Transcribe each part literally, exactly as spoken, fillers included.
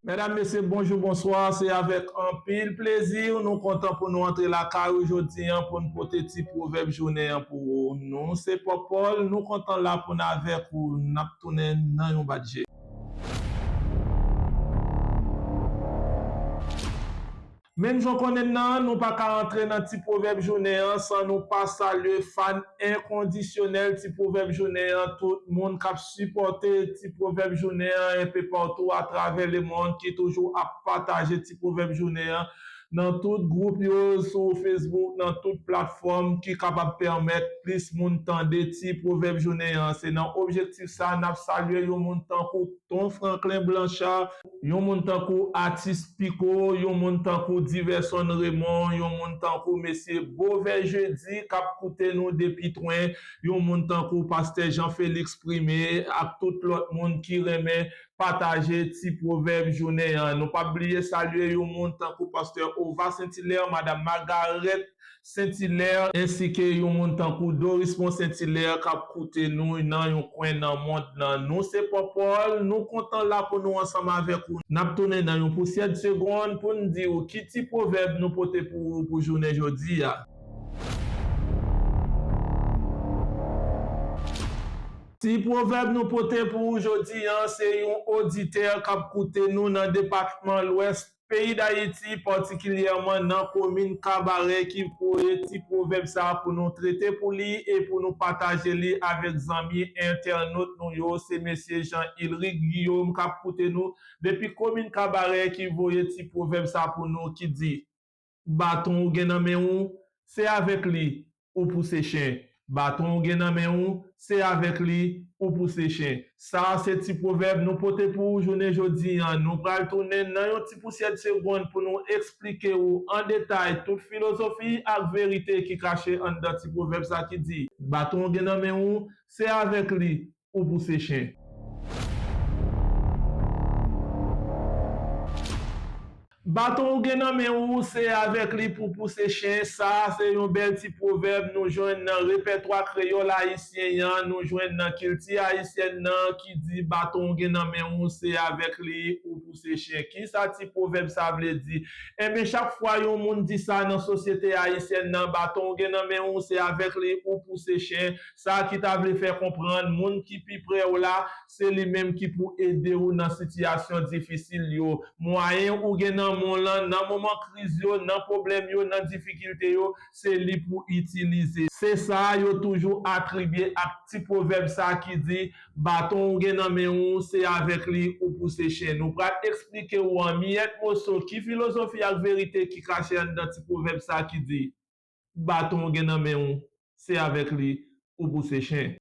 Medam, mesye, bonjou, bonswa. Se avèk anpil plezi nou kontan pou nou antre lakay ou jodi an pou n pote ti pwovèb jounen an pou ou. Nou se Pòpòl, nou kontan la pou n avèk ou. N ap tounen nan yon bat je. Menm jan w konnen nan, nou pa ka antre nan ti pwovèb jounen an san nou pa salye fan enkondisyonèl ti pwovèb jounen an, tout moun k ap sipòte ti pwovèb jounen an enpe patou atravè lemonn, ki toujou ap pataje ti pwovèb jounen an nan tout gwoup yo, sou Facebook, nan tout platfòm ki kapab pèmèt plis moun tande ti pwovèb jounen an. Se nan objektif sa n ap salye yon moun tankou Ton Franklin Blanchard, yon moun tankou Atis Pico, yon moun tankou Diverson Raymond, yon moun tankou mesye Bovè Jedi k ap koute nou depi Twen, yon moun tankou pastè Jean Félix Primé ak tout lòt moun ki renmen pataje ti pwovèb jounen an. Nou p ap bliye salye yon moun tankou pastè Ova Saint Hilaire, madam Margaret Saint Hilaire, ensi ke yon moun tankou Dorismond Saint Hilaire k ap koute nou nan yon kwen nan mond lan. Nou se Pòpòl, nou kontan la pou nou ansanm avèk ou. N ap tounen nan yon pousyè segonn pou n di w ki ti pwovèb nou pote pou ou pou jounen jodi a. Ti pwovèb nou pote pou ou jodi an, se yon oditè k ap koute nou nan depatman Lwès peyi Dayiti, patikilyèman nan komin Kabarè, ki voye ti pwovèb sa a pou nou trete pou li e pou nou pataje li avèk zanmi entènot nou yo. Se mesye Jean Ilric Guillaume k ap koute nou depi komin Kabarè ki voye ti pwovèb sa pou nou ki di, baton ou gen nan men ou, se avèk li ou pouse chen. Baton ou gen nan men ou, se avèk li ou pouse chen. Sa a se ti pwovèb nou pote pou ou jounen jodi an. Nou pral tounen nan yon ti pousyè segonn pou nou eksplike ou an detay tout filozofi ak verite ki kache anndan ti pwovèb sa ki di, baton ou gen nan men ou, se avèk li ou pouse chen. Baton ou gen nan men ou, se avèk li pou pouse chen. Sa a se yon bèl ti pwovèb nou jwenn nan repètwa kreyòl ayisyen an, nou jwenn nan kilti ayisyèn nan ki di, baton ou gen nan men ou, se avèk li ou pouse chen. Kisa ti pwovèb sa vle di? Enben, chak fwa yon moun di sa nan sosyete ayisyèn nan, baton ou gen nan men ou, se avèk li ou pouse chen. Sa ki ta vle fè konprann, moun ki pi pre w la, se li menm ki pou ede w nan sitiyasyon difisil yo. Mwayen ou gen nan men w lan, nan moman kriz yo, nan pwoblèm yo, nan difikilte yo, se li pou itilize. Se sa yo toujou atribye ak ti pwovèb sa ki di, baton ou gen nan men ou, se avèk li ou pouse chen. Nou pral eksplike w an miyèt moso ki filozofi ak verite ki kache anndan ti pwovèb sa ki di, baton ou gen nan men ou, se avèk li ou pouse chen.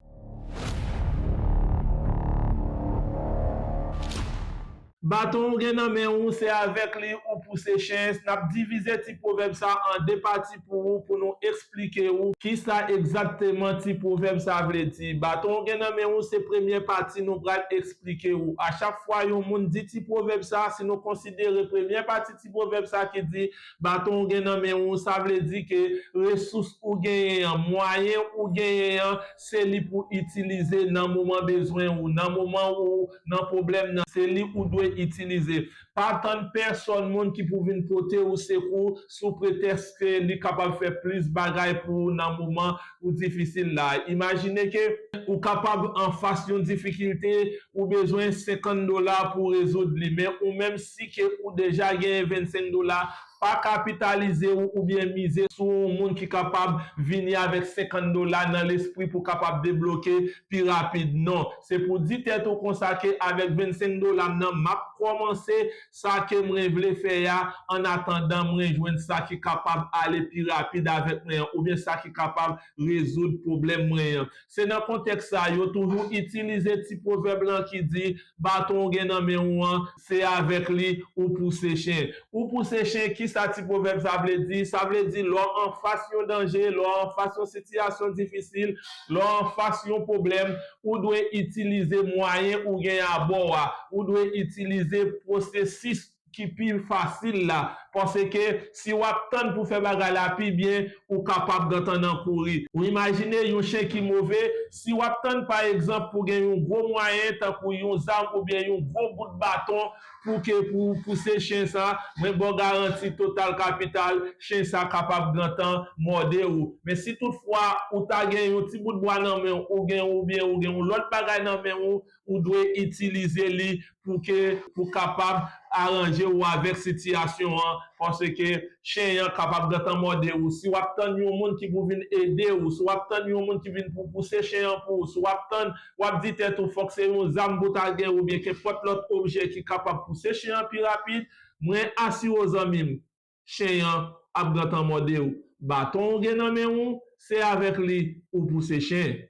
Baton ou gen nan men ou, se avèk li ou pouse chen. N ap divize ti pwovèb sa an de pati pou ou, pou nou eksplike ou kisa egzakteman ti pwovèb sa vle di. Baton ou gen nan men ou, se premye pati nou pral eksplike ou. A chak fwa yon moun di ti pwovèb sa, si nou konsidere premye pati ti pwovèb sa ki di, baton ou gen nan men ou, sa vle di ke resous ou genyen an, mwayen ou genyen an, se li pou itilize nan moman bezwen ou, nan moman ou nan pwoblèm nan, se li ou dwe itilize. Pa tann pèsòn moun ki pou vin pote ou sekou sou pretèks ke li kapab fè plis bagay pou ou nan moman ou difisil la. Imajine ke ou kapab anfas yon difikilte, ou bezwen senkant dola pou rezoud li, men ou menm, si ke ou deja genyen vennsenk dola, pa kapitalize ou oubyen mize sou yon moun ki kapab vini avèk senkant dola nan lespri pou kapab debloke pi rapid. Non, se pou di tèt ou konsa ke avèk vennsenk dola m nan, m ap kòmanse sa ke mwen vle fè a, annatandan mwen jwenn sa ki kapab ale pi rapid avèk mwen an, oubyen sa ki kapab rezoud pwoblèm mwen an. Se nan kontèks sa, yo toujou itilize ti pwovèb lan ki di, baton ou gen nan men ou an, se avèk li ou pouse chen. Ou pouse chen, kisa ti pwovèb sa vle di? Sa vle di, lè w anfas yon danje, lè w anfas yon sitiyasyon difisil, lè w anfas yon pwoblèm, ou dwe itilize mwayen ou gen abò a, ou dwe itilize pwosesis ki pi fasil la. Paske si w ap tann pou fè bagay la pi byen, ou kapab gentan nan kouri. Ou imajine yon chen ki move, si w ap tann, pa egzanp, pou gen yon gwo mwayen, tankou yon zam oubyen yon gwo bout baton, pou ke pou pouse chen sa, mwen ba w garanti total kapital, chen sa kapab gentan mòde w. Men si toutfwa ou ta gen yon ti bout bwa nan men w, ou gen, oubyen ou gen yon lòt bagay nan men w, ou dwe itilize li pou ke, pou kapab aranje w avèk sitiyasyon an, paske chen an kapab gentan mòde w. Si w ap tann yon moun ki pou vin ede w, si w ap tann yon moun ki vin pou pouse chen an pou w, si w ap tann, w ap di tèt ou fòk se yon zam pou ta gen oubyen kenpòt lòt objè ki kapab pouse chen an pi rapid, mwen asire w zanmi m, chen an ap gentan mòde w. Baton w gen nan men w, se avèk li ou pouse chen.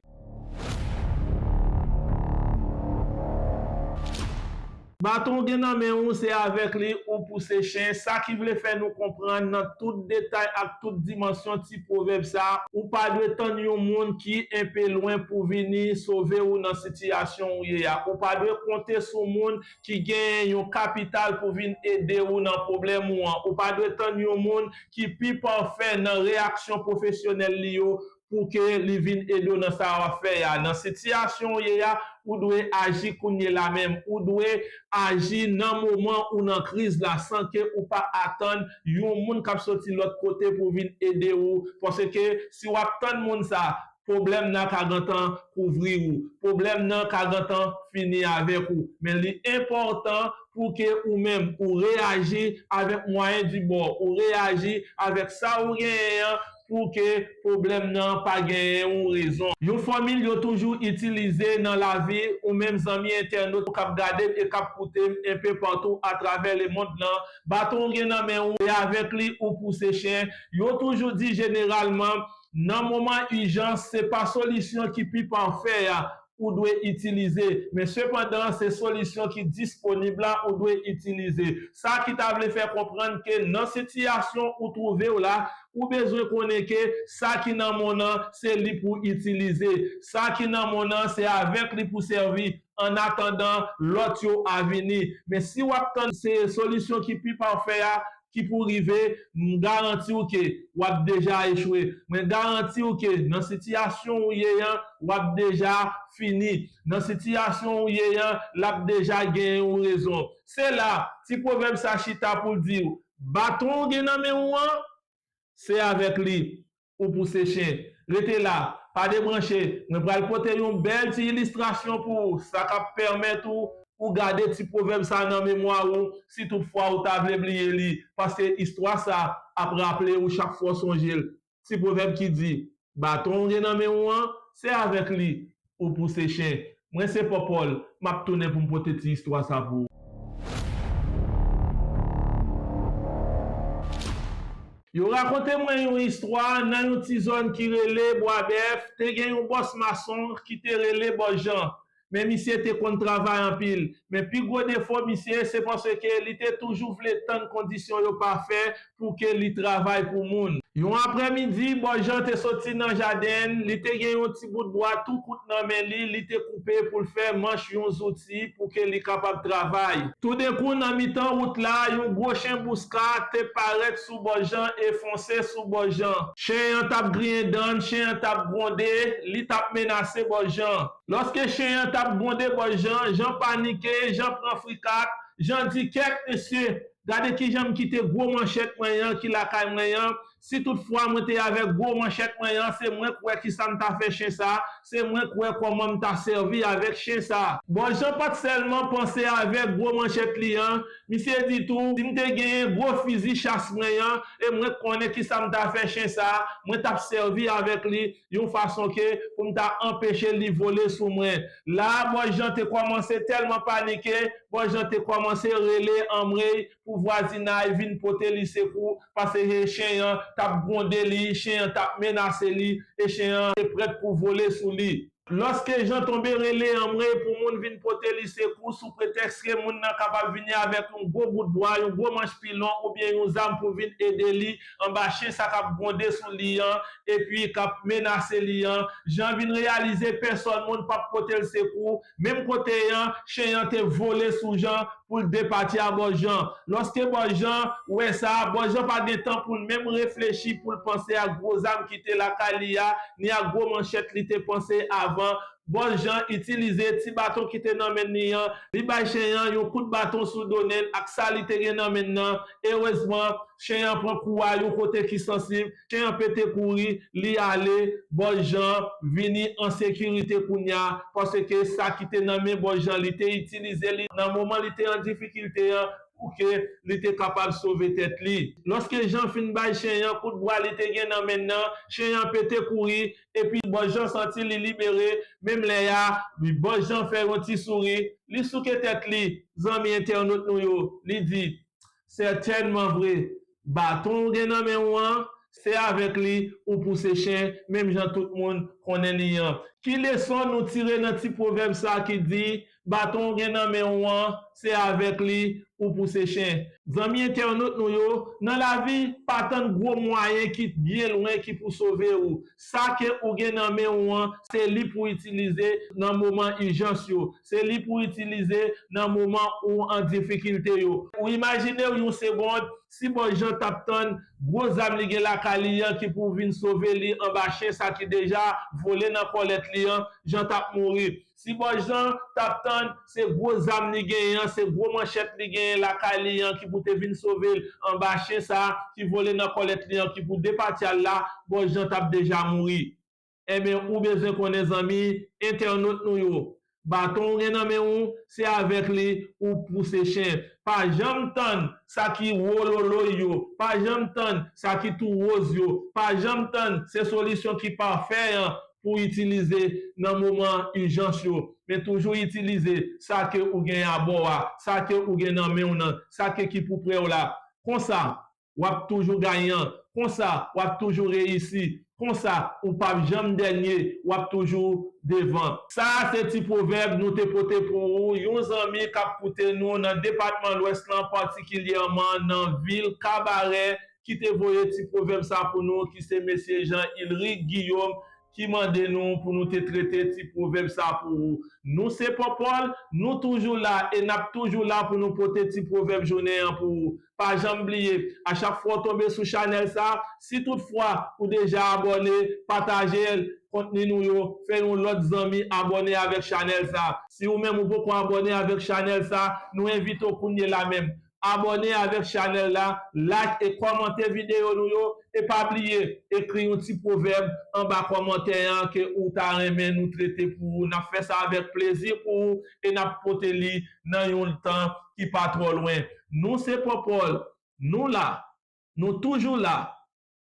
Baton w gen nan men w, se avèk li ou pouse chen. Sa ki vle fè nou konprann nan tout detay ak tout dimansyon ti pwovèb sa, ou pa dwe tann yon moun ki enpe lwen pou vini sove w nan sitiyasyon ou ye a. Ou pa dwe konte sou moun ki gen yon kapital pou vin ede w nan pwoblèm ou an. Ou pa dwe tann yon moun ki pi pafè nan reyaksyon pwofesyonèl li yo pou ke li vin ede w nan sa w ap fè a. Nan sitiyasyon w ye a, ou dwe aji kounye la menm. Ou dwe aji nan moman ou nan kriz la, san ke ou pa atann yon moun k ap soti lòt kote pou vin ede w. Paske si w ap tann moun sa, pwoblèm nan ka gentan kouvri w. Pwoblèm nan ka gentan fini avèk ou. Men li enpòtan pou ke ou menm, ou reyaji avèk mwayen di bò, ou reyaji avèk sa ou genyen an, pou ke pwoblèm nan pa genyen yon rezon. Yon fòmil yo toujou itilize nan lavi, ou menm zanmi entènot ou k ap gade m e k ap koute m enpe patou atravè lemonn nan, baton w gen nan men w, e avèk li ou pouse chen. Yo toujou di jeneralman, nan moman ijans, se pa solisyon ki pi pafè a ou dwe itilize, men sepandan, se solisyon ki disponib la ou dwe itilize. Sa ki ta vle fè konprann ke nan sitiyasyon ou twouve w la, ou bezwen konnen ke sa ki nan men w nan, se li pou w itilize. Sa ki nan men w nan, se avèk li pou w sèvi, annatandan lòt yo a vini. Men si w ap tann se solisyon ki pi pafè a, ki pou rive, m garanti w ke w ap deja echwe. Mwen garanti w ke nan sitiyasyon ou ye an, w ap deja fini. Nan sitiyasyon ou ye an, l ap deja gen yon rezon. Se la, ti pwovèb sa chita pou l di w, baton w gen nan men w an, se avèk li ou pouse chen. Rete la, pa debranche. Mwen pral pote yon bèl ti ilistrasyon pou ou. Sa k ap pèmèt ou, ou gade ti pwovèb sa nan memwa ou, si toutfwa ou ta vle bliye li. Paske istwa sa ap raple ou chak fwa w sonje l. Ti pwovèb ki di, baton w gen nan men w an, se avèk li ou pouse chen. Mwen se Pòpòl, m ap tounen pou m pote ti istwa sa pou ou. Yo rakonte mwen yon istwa nan yon ti zòn ki rele Bwabèf, te gen yon bòs mason ki te rele Bòs Jan. Men misye te konn travay anpil. Men pi gwo defo misye, se paske li te toujou vle tann kondisyon yo pafè pou ke li travay pou moun. Yon aprèmidi, Bòs Jan te soti nan jaden l, li te gen yon ti bout bwa tou kout nan men li, li te koupe pou l fè manch yon zouti pou ke li kapab travay. Toudenkou, nan mitan wout la, yon gwo chen bouska te parèt sou Bòs Jan e fonse sou Bòs Jan. Chen an t ap griyen dan l, chen an t ap gwonde, li t ap menase Bòs Jan. Lòske chen an t ap gwonde Bòs Jan, Jan panike, Jan pran frikak, Jan di, "Kèt, mesye, gade kijan m kite gwo manchèt mwen an ki lakay mwen an. Si toutfwa mwen te avèk gwo manchèt mwen an, se mwen k wè kisa m ta fè chen sa, se mwen k wè kòman m ta sèvi avèk chen sa." Bòs Jan pa t sèlman panse avèk gwo manchèt li an, misye di tou, "Si m te genyen gwo fizi chas mwen an, e mwen k konnen kisa m ta fè chen sa, mwen t ap sèvi avèk li yon fason ke pou m ta anpeche li vole sou mwen." La, Bòs Jan te kòmanse tèlman panike, Bòs Jan te kòmanse rele anmwey pou vwazinay vin pote li sekou, paske chen an t ap gwonde li, chen an t ap menase li, e chen an te prèt pou vole sou li. Lòske Jan tonbe rele anmwe pou moun vin pote li sekou sou pretèks ke moun nan kapab vini avèk yon gwo bout bwa, yon gwo manch pilon oubyen yon zam pou vin ede li anba chen sa k ap gwonde sou li an epi k ap menase li an, Jan vin reyalize pèsòn moun p ap pote l sekou. Menm kote an, chen an te vole sou Jan pou l depati a Bòs Jan. Lòske Bòs Jan wè sa, Bòs Jan pa gen tan pou l menm reflechi pou l panse ak gwo zam ki te lakay li a, ni ak gwo manchèt li te panse avan. Bòs Jan itilize ti baton ki te nan men li an, li bay chen an yon kout baton sou do nen l ak sa li te gen nan men l nan. Erezman, chen an pran kou a yon kote ki sansib, chen an pete kouri, li ale, Bòs Jan vini an sekirite kounye a, paske sa ki te nan men Bòs Jan, li te itilize li nan moman li te an difikilte an, pou ke li te kapab sove tèt li. Lòske Jan fin bay chen an kout bwa li te gen nan men l nan, chen an pete kouri, epi Bòs Jan santi li libere. Menm lè a, Bòs Jan fè yon ti souri, li souke tèt li, zanmi entènot nou yo, li di, sètènman vre, baton w gen nan men w an, se avèk li ou pouse chen, menm jan tout moun konnen li an. Ki leson nou tire nan ti pwovèb sa ki di, baton w gen nan men w an, se avèk li ou pouse chen? Zanmi entènot nou yo, nan lavi, pa tann gwo mwayen ki byen lwen ki pou sove w. Sa ke ou gen nan men w an, se li pou itilize nan moman ijans yo. Se li pou itilize nan moman ou an difikilte yo. Ou imajine w yon segond, si Bòs Jan t ap tann gwo zam li gen lakay li an ki pou vin sove li anba chen sa ki deja vole nan kòlèt li an, Jan t ap mouri. Si Bòs Jan t ap tann se gwo zam li genyen an, se gwo manchèt li genyen lakay li an ki pou te vin sove l anba chen sa ki vole nan kòlèt li an, ki pou depati a l la, Bòs Jan t ap deja mouri. Enben, ou bezwen konnen zanmi entènot nou yo, baton w gen nan men w, se avèk li ou pouse chen. Pa janm tann sa ki wololoy yo, pa janm tann sa ki tou woz yo, pa janm tann se solisyon ki pafè an pou itilize nan moman ijans yo. Men toujou itilize sa ke ou gen abò a, sa ke ou gen nan men w nan, sa ke ki pou prè w la. Konsa, w ap toujou ganyan. Konsa, w ap toujou reyisi. Konsa, ou p ap janm dènye, w ap toujou devan. Sa a se ti pwovèb nou te pote pou ou, yon zanmi k ap koute nou nan depatman Lwès lan, patikilyèman nan vil Kabarè, ki te voye ti pwovèb sa pou nou, ki se mesye Jean Ilric Guillaume, ki mande nou pou nou te trete ti pwovèb sa pou ou. Nou se Pòpòl, nou toujou la e n ap toujou la pou nou pote ti pwovèb jounen an pou ou. Pa janm bliye, a chak fwa w tonbe sou chanèl sa, si toutfwa ou deja abòne, pataje l, kontni nou yo, fè yon lòt zanmi abòne avèk chanèl sa. Si ou menm ou poko abòne avèk chanèl sa, nou envite w kounye la menm. Abòne avèk chanèl la, like e kòmante videyo nou yo, e pa bliye ekri yon ti pwovèb anba kòmantè an ke ou ta renmen nou trete pou ou. N ap fè sa avèk plezi pou ou e n ap pote li nan yon tan ki pa twò lwen. Nou se Pòpòl, nou la, nou toujou la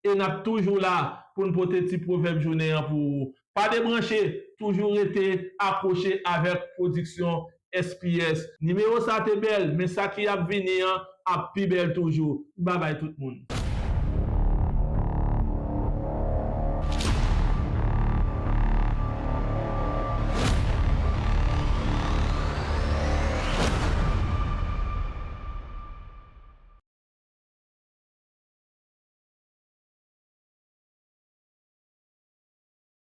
e n ap toujou la pou n pote ti pwovèb jounen an pou ou. Pa debranche, toujou rete akwoche avèk pwodiksyon S P S. Nimewo sa te bèl, men sa ki ap vini an ap pi bèl toujou. Babay tout moun.